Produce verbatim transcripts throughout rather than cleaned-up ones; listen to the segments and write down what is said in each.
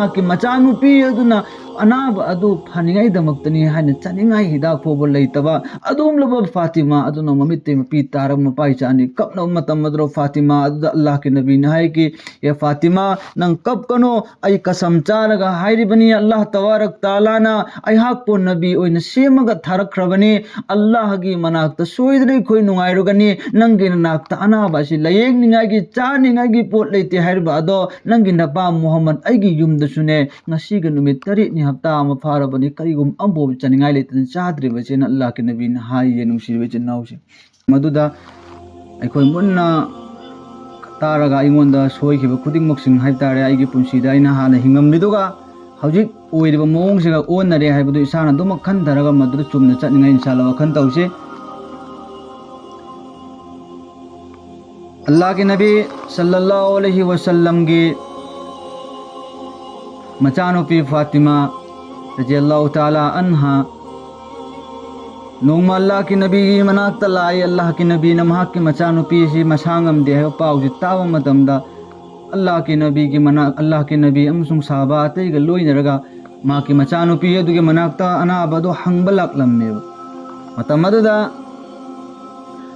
ꯃꯍꯥꯛꯀꯤ ꯃꯆꯥꯅꯨꯄꯤ ꯑꯗꯨꯅ ꯑꯅꯥꯕ ꯑꯗꯨ ꯐꯅꯤꯡꯉꯥꯏꯗꯃꯛꯇꯅꯤ ꯍꯥꯏꯅ ꯆꯥꯅꯤꯡꯉꯥꯏ ꯍꯤꯗꯥꯛ ꯐꯥꯎꯕ ꯂꯩꯇꯕ ꯑꯗꯨꯒꯨꯝꯂꯕ ꯐꯥꯇꯤꯃꯥ ꯑꯗꯨꯅ ꯃꯃꯤꯠꯇꯩ ꯃꯄꯤ ꯇꯥꯔꯒ ꯃꯄꯥꯏ ꯆꯥꯅꯤ ꯀꯞꯅꯕ ꯃꯇꯝ ꯑꯗꯨꯗ ꯐꯥꯇꯤꯃꯥ ꯑꯗꯨꯗ ꯑꯜꯂꯥꯍꯀꯤ ꯅꯕꯤꯅ ꯍꯥꯏꯈꯤ, "ꯑꯦ ꯐꯥꯇꯤꯃꯥ, ꯅꯪ ꯀꯞꯀꯅꯨ, ꯑꯩ ꯀꯁꯝ ꯆꯥꯔꯒ ꯍꯥꯏꯔꯤꯕꯅꯤ, ꯑꯜꯂꯥꯍ ꯇꯕꯥꯔꯛ ꯇꯥꯂꯥꯅ ꯑꯩꯍꯥꯛꯄꯨ ꯅꯕꯤ ꯑꯣꯏꯅ ꯁꯦꯝꯃꯒ ꯊꯥꯔꯛꯈ꯭ꯔꯕꯅꯤ꯫ ꯑꯜꯂꯥꯍꯒꯤ ꯃꯅꯥꯛꯇ ꯁꯣꯏꯗꯅ ꯑꯩꯈꯣꯏ ꯅꯨꯡꯉꯥꯏꯔꯨꯒꯅꯤ꯫ ꯅꯪꯒꯤ ꯅꯅꯥꯛꯇ ꯑꯅꯥꯕ ꯑꯁꯤ ꯂꯥꯌꯦꯡꯅꯤꯡꯉꯥꯏꯒꯤ, ꯆꯥꯅꯤꯡꯉꯥꯏꯒꯤ ꯄꯣꯠ ꯂꯩꯇꯦ ꯍꯥꯏꯔꯤꯕ ꯑꯗꯣ, ꯅꯪꯒꯤ ꯅꯄꯥ ꯃꯨꯍꯝꯃꯗ ꯑꯩꯒꯤ ꯌꯨꯝꯗꯁꯨꯅꯦ, ꯉꯁꯤꯒ ꯅꯨꯃꯤꯠ ꯇꯔꯦꯠꯅꯤ, ꯍꯞꯇꯥ ꯑꯃ ꯐꯥꯔꯕꯅꯤ, ꯀꯔꯤꯒꯨꯝꯕ ꯑꯃꯐꯥꯎꯕ ꯆꯥꯅꯤꯡꯉꯥꯏ ꯂꯩꯇꯅ ꯆꯥꯗ꯭ꯔꯤꯕꯁꯦꯅ ꯑꯜꯂꯥꯍꯀꯤ ꯅꯕꯤꯅ ꯍꯥꯏꯌꯦ, ꯅꯨꯡꯁꯤꯔꯤꯕ ꯏꯆꯤꯟ ꯏꯅꯥꯎꯁꯦ꯫ ꯃꯗꯨꯗ ꯑꯩꯈꯣꯏ ꯃꯨꯟꯅ ꯇꯥꯔꯒ ꯑꯩꯉꯣꯟꯗ ꯁꯣꯏꯈꯤꯕ ꯈꯨꯗꯤꯡꯃꯛꯁꯤꯡ ꯍꯥꯏꯕ ꯇꯥꯔꯦ, ꯑꯩꯒꯤ ꯄꯨꯟꯁꯤꯗ ꯑꯩꯅ ꯍꯥꯟꯅ ꯍꯤꯡꯉꯝꯃꯤꯗꯨꯒ ꯍꯧꯖꯤꯛ ꯑꯣꯏꯔꯤꯕ ꯃꯑꯣꯡꯁꯤꯒ ꯑꯣꯟꯅꯔꯦ ꯍꯥꯏꯕꯗꯨ ꯏꯁꯥꯅ ꯑꯗꯨꯃꯛ ꯈꯟꯊꯔꯒ ꯃꯗꯨꯗ ꯆꯨꯝꯅ ꯆꯠꯅꯤꯡꯉꯥꯏ ꯏꯟꯁꯥ ꯑꯜꯂꯥꯍ ꯋꯥꯈꯜ ꯇꯧꯁꯤ꯫ ꯑꯜꯂꯥꯍꯀꯤ ꯅꯕꯤ ꯁꯜꯂꯜꯂꯥꯍꯨ ꯑꯂꯩꯍꯤ ꯋꯁꯜꯂꯝꯒꯤ ꯃꯆꯥꯅꯨꯄꯤ ꯐꯥꯇꯤꯃꯥ ꯔꯖꯤꯌꯜꯂꯥꯍꯨ ꯇꯥꯂꯥ ꯑꯟꯍꯥ ꯅꯣꯡꯃ ꯑꯜꯂꯥꯍꯀꯤ ꯅꯕꯤꯒꯤ ꯃꯅꯥꯛꯇ ꯂꯥꯛꯏ꯫ ꯑꯜꯂꯥꯍꯀꯤ ꯅꯕꯤꯅ ꯃꯍꯥꯛꯀꯤ ꯃꯆꯥꯅꯨꯄꯤ ꯑꯁꯤ ꯃꯁꯥ ꯉꯝꯗꯦ ꯍꯥꯏꯕ ꯄꯥꯎꯁꯤ ꯇꯥꯕ ꯃꯇꯝꯗ, ꯑꯜꯂꯥꯍꯀꯤ ꯅꯕꯤꯒꯤ ꯃꯅꯥꯛ, ꯑꯜꯂꯥꯍꯀꯤ ꯅꯕꯤ ꯑꯃꯁꯨꯡ ꯁꯍꯥꯕꯥ ꯑꯇꯩꯒ ꯂꯣꯏꯅꯔꯒ ꯃꯍꯥꯛꯀꯤ ꯃꯆꯥꯅꯨꯄꯤ ꯑꯗꯨꯒꯤ ꯃꯅꯥꯛꯇ ꯑꯅꯥꯕ ꯑꯗꯨ ꯍꯪꯕ ꯂꯥꯛꯂꯝꯃꯦꯕ꯫ ꯃꯇꯝ ꯑꯗꯨꯗ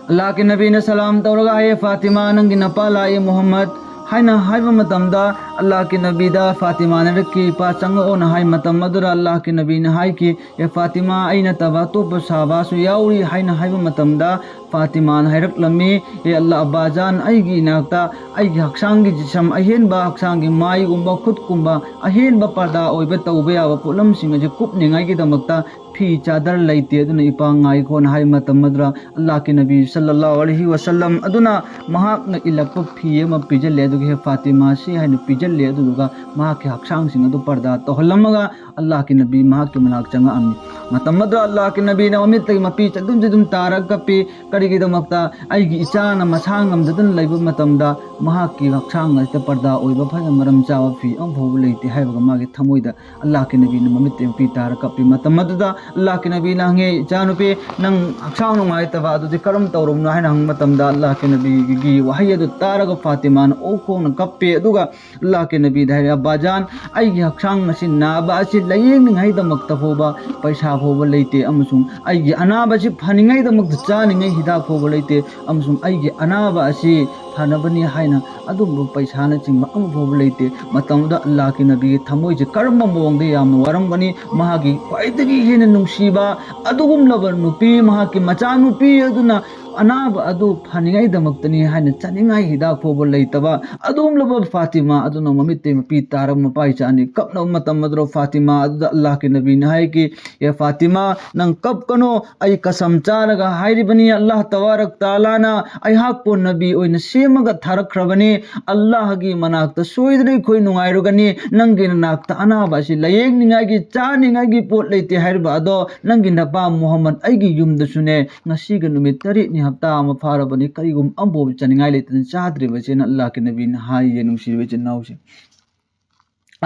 ꯑꯜꯂꯥꯍꯀꯤ ꯅꯕꯤꯅ ꯁꯂꯥꯝ ꯇꯧꯔꯒ ꯍꯥꯏꯌꯦ, "ꯐꯥꯇꯤꯃꯥ, ꯅꯪꯒꯤ ꯅꯄꯥ ꯂꯥꯛꯏ ꯃꯨꯍꯝꯃꯗ" ꯍꯥꯏꯅ ꯍꯥꯏꯕ ꯃꯇꯝꯗ, ꯑꯜꯂꯥꯍꯀꯤ ꯅꯕꯤꯗ ꯐꯥꯇꯤꯃꯥꯅ ꯍꯥꯏꯔꯛꯈꯤ, "ꯏꯄꯥ, ꯆꯪꯉꯛꯑꯣꯅ" ꯍꯥꯏ ꯃꯇꯝ ꯑꯗꯨꯗ ꯑꯜꯂꯥꯍꯀꯤ ꯅꯕꯤꯅ ꯍꯥꯏꯈꯤ, "ꯑꯦ ꯐꯥꯇꯤꯃꯥ, ꯑꯩ ꯅꯠꯇꯕ ꯑꯇꯣꯞꯄ ꯁꯍꯥꯕꯥꯁꯨ ꯌꯥꯎꯔꯤ" ꯍꯥꯏꯅ ꯍꯥꯏꯕ ꯃꯇꯝꯗ, ꯐꯥꯇꯤꯃꯥꯅ ꯍꯥꯏꯔꯛꯂꯝꯃꯤ, "ꯑꯦ ꯑꯜꯂꯥꯍ, ꯑꯕꯥꯖꯥꯟ, ꯑꯩꯒꯤ ꯏꯅꯥꯛꯇ ꯑꯩꯒꯤ ꯍꯛꯆꯥꯡꯒꯤ ꯖꯤꯁꯝ, ꯑꯍꯦꯟꯕ ꯍꯛꯆꯥꯡꯒꯤ ꯃꯥꯏꯒꯨꯝꯕ, ꯈꯨꯠꯀꯨꯝꯕ, ꯑꯍꯦꯟꯕ ꯄꯔꯗꯥ ꯑꯣꯏꯕ ꯇꯧꯕ ꯌꯥꯕ ꯄꯣꯠꯂꯝꯁꯤꯡ ꯑꯁꯤ ꯀꯨꯞꯅꯤꯡꯉꯥꯏꯒꯤꯗꯃꯛꯇ ꯐꯤ ꯆꯥꯗꯔ ꯂꯩꯇꯦ, ꯑꯗꯨꯅ ꯏꯄꯥ ꯉꯥꯏꯈꯣꯅ" ꯍꯥꯏꯕ ꯃꯇꯝ ꯑꯗꯨꯗ, ꯑꯜꯂꯥꯍꯀꯤ ꯅꯕꯤ ꯁꯜꯂꯜꯂꯥꯍꯨ ꯑꯂꯩꯍꯤ ꯋꯁꯜꯂꯝ ꯑꯗꯨꯅ ꯃꯍꯥꯛꯅ ꯏꯜꯂꯛꯄ ꯐꯤ ꯑꯃ ꯄꯤꯖꯜꯂꯦ꯫ ꯑꯗꯨꯒ "ꯍꯦ ꯐꯥꯇꯤꯃꯥ, ꯁꯤ" ꯍꯥꯏꯅ ꯄꯤꯖꯜꯂꯦ꯫ ꯑꯗꯨꯗꯨꯒ ꯃꯍꯥꯛꯀꯤ ꯍꯛꯆꯥꯡꯁꯤꯡ ꯑꯗꯨ ꯄꯔꯗꯥ ꯇꯧꯍꯜꯂꯝꯃꯒ ꯑꯜꯂꯥꯍꯀꯤ ꯅꯕꯤ ꯃꯍꯥꯛꯀꯤ ꯃꯅꯥꯛ ꯆꯪꯉꯛꯑꯝꯃꯤ꯫ ꯃꯇꯝ ꯑꯗꯨꯗ ꯑꯜꯂꯥꯍꯀꯤ ꯅꯕꯤꯅ ꯃꯃꯤꯠꯇꯒꯤ ꯃꯄꯤ ꯆꯗꯨꯝ ꯆꯗꯨꯝ ꯇꯥꯔꯒ ꯀꯞꯄꯤ꯫ ꯀꯔꯤꯒꯤꯗꯃꯛꯇ? ꯑꯩꯒꯤ ꯏꯆꯥꯅ ꯃꯁꯥ ꯉꯝꯗꯗꯨꯅ ꯂꯩꯕ ꯃꯇꯝꯗ ꯃꯍꯥꯛꯀꯤ ꯍꯛꯆꯥꯡ ꯑꯁꯤꯗ ꯄꯔꯗꯥ ꯑꯣꯏꯕ ꯐꯖ ꯃꯔꯝ ꯆꯥꯕ ꯐꯤ ꯑꯃꯐꯥꯎꯕ ꯂꯩꯇꯦ ꯍꯥꯏꯕꯒ ꯃꯥꯒꯤ ꯊꯃꯣꯏꯗ ꯑꯜꯂꯥꯍꯀꯤ ꯅꯕꯤꯅ ꯃꯃꯤꯠꯇꯒꯤ ꯃꯄꯤ ꯇꯥꯔꯒ ꯀꯞꯄꯤ꯫ ꯃꯇꯝ ꯑꯗꯨꯗ ꯑꯜꯂꯥꯍꯀꯤ ꯅꯕꯤꯅ ꯍꯪꯉꯦ, "ꯏꯆꯥꯅꯨꯄꯤ, ꯅꯪ ꯍꯛꯆꯥꯡ ꯅꯨꯡꯉꯥꯏꯇꯕ ꯑꯗꯨꯗꯤ ꯀꯔꯝ ꯇꯧꯔꯕꯅꯣ?" ꯍꯥꯏꯅ ꯍꯪꯕ ꯃꯇꯝꯗ ꯑꯜꯂꯥꯍꯀꯤ ꯅꯕꯤꯒꯤ ꯋꯥꯍꯩ ꯑꯗꯨ ꯇꯥꯔꯒ ꯐꯥꯇꯤꯃꯥꯅ ꯑꯣꯛ ꯈꯣꯡꯅ ꯀꯞꯄꯦ꯫ ꯑꯗꯨꯒ ꯑꯜꯂꯥꯍꯀꯤ ꯅꯕꯤꯗ ꯍꯥꯏꯔꯦ, "ꯑꯕꯥꯖꯥꯟ, ꯑꯩꯒꯤ ꯍꯛꯆꯥꯡ ꯑꯁꯤ ꯅꯥꯕ ꯑꯁꯤ ꯂꯥꯌꯦꯡꯅꯤꯡꯉꯥꯏꯗꯃꯛꯇ ꯐꯥꯎꯕ ꯄꯩꯁꯥ ꯐꯥꯎꯕ ꯂꯩꯇꯦ, ꯑꯃꯁꯨꯡ ꯑꯩꯒꯤ ꯑꯅꯥꯕ ꯑꯁꯤ ꯐꯅꯤꯡꯉꯥꯏꯗꯃꯛꯇ ꯆꯥꯅꯤꯡꯉꯥꯏ ꯍꯤꯗꯥꯛ ꯐꯥꯎꯕ ꯂꯩꯇꯦ, ꯑꯃꯁꯨꯡ ꯑꯩꯒꯤ ꯑꯅꯥꯕ ꯑꯁꯤ ꯐꯅꯕꯅꯤ ꯍꯥꯏꯅ ꯑꯗꯨꯝꯕ ꯄꯩꯁꯥꯅꯆꯤꯡꯕ ꯑꯃ ꯐꯥꯎꯕ ꯂꯩꯇꯦ꯫" ꯃꯇꯝꯗꯨꯗ ꯑꯜꯂꯥꯍꯀꯤ ꯅꯕꯤꯒꯤ ꯊꯃꯣꯏꯁꯦ ꯀꯔꯝꯕ ꯃꯑꯣꯡꯗ ꯌꯥꯝꯅ ꯋꯥꯔꯝꯒꯅꯤ? ꯃꯍꯥꯛꯀꯤ ꯈ꯭ꯋꯥꯏꯗꯒꯤ ꯍꯦꯟꯅ ꯅꯨꯡꯁꯤꯕ ꯑꯗꯨꯒꯨꯝꯂꯕ ꯅꯨꯄꯤ, ꯃꯍꯥꯛꯀꯤ ꯃꯆꯥꯅꯨꯄꯤ ꯑꯗꯨꯅ ꯑꯅꯥꯕ ꯑꯗꯨ ꯐꯅꯤꯡꯉꯥꯏꯗꯃꯛꯇꯅꯤ ꯍꯥꯏꯅ ꯆꯥꯅꯤꯡꯉꯥꯏ ꯍꯤꯗꯥꯛ ꯐꯥꯎꯕ ꯂꯩꯇꯕ ꯑꯗꯨꯒꯨꯝꯂꯕ ꯐꯥꯇꯤꯃꯥ ꯑꯗꯨꯅ ꯃꯃꯤꯠꯇꯒꯤ ꯃꯄꯤ ꯇꯥꯔꯒ ꯃꯄꯥ ꯏꯆꯥ ꯑꯅꯤ ꯀꯞꯅꯕ ꯃꯇꯝ ꯑꯗꯨꯗ ꯐꯥꯇꯤꯃꯥ ꯑꯗꯨꯗ ꯑꯜꯂꯥꯍꯀꯤ ꯅꯕꯤꯅ ꯍꯥꯏꯈꯤ, "ꯑꯦ ꯐꯥꯇꯤꯃꯥ, ꯅꯪ ꯀꯞꯀꯅꯣ, ꯑꯩ ꯀꯁꯝ ꯆꯥꯔꯒ ꯍꯥꯏꯔꯤꯕꯅꯤ, ꯑꯜꯂꯥꯍ ꯇꯕꯥꯔꯛ ꯇꯥꯂꯥꯅ ꯑꯩꯍꯥꯛꯄꯨ ꯅꯕꯤ ꯑꯣꯏꯅ ꯁꯦꯝꯃꯒ ꯊꯥꯔꯛꯈ꯭ꯔꯕꯅꯤ꯫ ꯑꯜꯂꯥꯍꯒꯤ ꯃꯅꯥꯛꯇ ꯁꯣꯏꯗꯅ ꯑꯩꯈꯣꯏ ꯅꯨꯡꯉꯥꯏꯔꯒꯅꯤ꯫ ꯅꯪꯒꯤ ꯅꯅꯥꯛꯇ ꯑꯅꯥꯕ ꯑꯁꯤ ꯂꯥꯌꯦꯡꯅꯤꯡꯉꯥꯏꯒꯤ, ꯆꯥꯅꯤꯡꯉꯥꯏꯒꯤ ꯄꯣꯠ ꯂꯩꯇꯦ ꯍꯥꯏꯔꯤꯕ ꯑꯗꯣ, ꯅꯪꯒꯤ ꯅꯄꯥ ꯃꯨꯍꯝꯃꯗ ꯑꯩꯒꯤ ꯌꯨꯝꯗꯁꯨꯅꯦ, ꯉꯁꯤꯒꯤ ꯅꯨꯃꯤꯠ ꯇꯔꯦꯠꯅꯤ, ꯍꯞꯇꯥ ꯑꯃ ꯐꯥꯔꯕꯅꯤ, ꯀꯔꯤꯒꯨꯝꯕ ꯑꯃꯐꯥꯎꯕ ꯆꯥꯅꯤꯡꯉꯥꯏ ꯂꯩꯇꯅ ꯆꯥꯗ꯭ꯔꯤꯕꯁꯦꯅ ꯑꯜꯂꯥꯍꯀꯤ ꯅꯕꯤꯅ ꯍꯥꯏꯌꯦ, ꯅꯨꯡꯁꯤꯔꯤꯕ ꯏꯆꯤꯟ ꯏꯅꯥꯎꯁꯦ꯫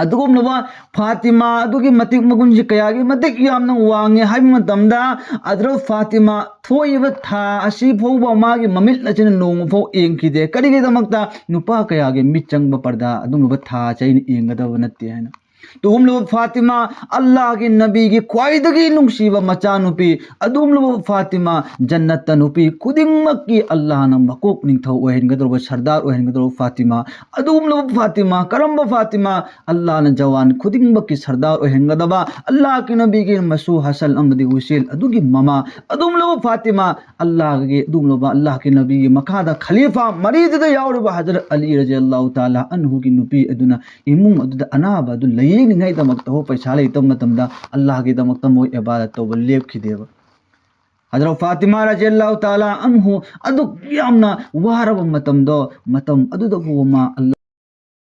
ꯑꯗꯨꯒꯨꯝꯂꯕ ꯐꯥꯇꯤꯃꯥ ꯑꯗꯨꯒꯤ ꯃꯇꯤꯛ ꯃꯒꯨꯟꯁꯤ ꯀꯌꯥꯒꯤ ꯃꯇꯤꯛ ꯌꯥꯝꯅ ꯋꯥꯡꯉꯤ ꯍꯥꯏꯕ ꯃꯇꯝꯗ, ꯑꯗꯨꯗ ꯐꯥꯇꯤꯃꯥ ꯊꯣꯛꯏꯕ ꯊꯥ ꯑꯁꯤ ꯐꯥꯎꯕ ꯃꯥꯒꯤ ꯃꯃꯤꯠ ꯑꯁꯤꯅ ꯅꯣꯡꯃ ꯐꯥꯎ ꯌꯦꯡꯈꯤꯗꯦ꯫ ꯀꯔꯤꯒꯤꯗꯃꯛꯇ? ꯅꯨꯄꯥ ꯀꯌꯥꯒꯤ ꯃꯤꯠ ꯆꯪꯕ ꯄꯔꯗꯥ ꯑꯗꯨꯒꯨꯝꯂꯕ ꯊꯥ ꯑꯁꯤ ꯑꯩꯅ ꯌꯦꯡꯒꯗꯕ ꯅꯠꯇꯦ ꯍꯥꯏꯅ꯫ ꯑꯗꯨꯒꯨꯝꯂꯕ ꯐꯥꯇꯤꯃꯥ, ꯑꯜꯂꯥꯍꯒꯤ ꯅꯕꯤꯒꯤ ꯈ꯭ꯋꯥꯏꯗꯒꯤ ꯅꯨꯡꯁꯤꯕ ꯃꯆꯥꯅꯨꯄꯤ, ꯑꯗꯨꯒꯨꯝꯂꯕ ꯐꯥꯇꯤꯃꯥ, ꯖꯟꯅꯠꯇ ꯅꯨꯄꯤ ꯈꯨꯗꯤꯡꯃꯛꯀꯤ ꯑꯜꯂꯥꯍꯅ ꯃꯀꯣꯛ ꯅꯤꯡꯊꯧ ꯑꯣꯏꯍꯟꯒꯗꯧꯔꯕ, ꯁꯔꯗꯥꯔ ꯑꯣꯏꯍꯟꯒꯗꯧꯔꯕ ꯐꯥꯇꯤꯃꯥ, ꯑꯗꯨꯒꯨꯝꯂꯕ ꯐꯥꯇꯤꯃꯥ, ꯀꯔꯝꯕ ꯐꯥꯇꯤꯃꯥ? ꯑꯜꯂꯥꯍꯅ ꯖꯋꯥꯟ ꯈꯨꯗꯤꯡꯃꯛꯀꯤ ꯁꯔꯗꯥꯔ ꯑꯣꯏꯍꯟꯒꯗꯕ, ꯑꯜꯂꯥꯍꯀꯤ ꯅꯕꯤꯒꯤ ꯃꯆꯨ ꯍꯁꯜ ꯑꯃꯗꯤ ꯍꯨꯁꯦꯜ ꯑꯗꯨꯒꯤ ꯃꯃꯥ, ꯑꯗꯨꯒꯨꯝꯂꯕ ꯐꯥꯇꯤꯃꯥ, ꯑꯜꯂꯥꯍꯒꯤ ꯑꯗꯨꯒꯨꯝꯂꯕ ꯑꯜꯂꯥꯍꯀꯤ ꯅꯕꯤꯒꯤ ꯃꯈꯥꯗ ꯈꯂꯤꯐꯥ ꯃꯔꯤꯗꯨꯗ ꯌꯥꯎꯔꯤꯕ ꯍꯖꯔꯠ ꯑꯂꯤ ꯔꯖꯤꯌꯜꯂꯥꯍꯨ ꯇꯥꯂꯥ ꯑꯟꯍꯨꯒꯤ ꯅꯨꯄꯤ ꯑꯗꯨꯅ ꯏꯃꯨꯡ ꯑꯗꯨꯗ ꯑꯅꯥꯕ ꯑꯗꯨ ꯂꯥꯌꯦꯡꯅꯤꯡꯉꯥꯏꯗꯃꯛꯇ ꯍꯣ ꯄꯩꯁꯥ ꯂꯩꯇꯕ ꯃꯇꯝꯗ ꯑꯜꯂꯥꯍꯒꯤꯗꯃꯛꯇ ꯃꯣꯏ ꯏꯕꯥꯗꯠ ꯇꯧꯕ ꯂꯦꯞꯈꯤꯗꯦꯕ꯫ ꯍꯖꯔꯠ ꯐꯥꯇꯤꯃꯥ ꯔꯖꯤꯌꯜꯂꯥꯍꯨ ꯇꯥꯂꯥ ꯑꯟꯍꯨ ꯑꯗꯨꯛ ꯌꯥꯝꯅ ꯋꯥꯔꯕ ꯃꯇꯝꯗꯣ, ꯃꯇꯝ ꯑꯗꯨꯗ ꯐꯥꯎꯕ ꯃꯥ ꯑꯜꯂꯥꯍ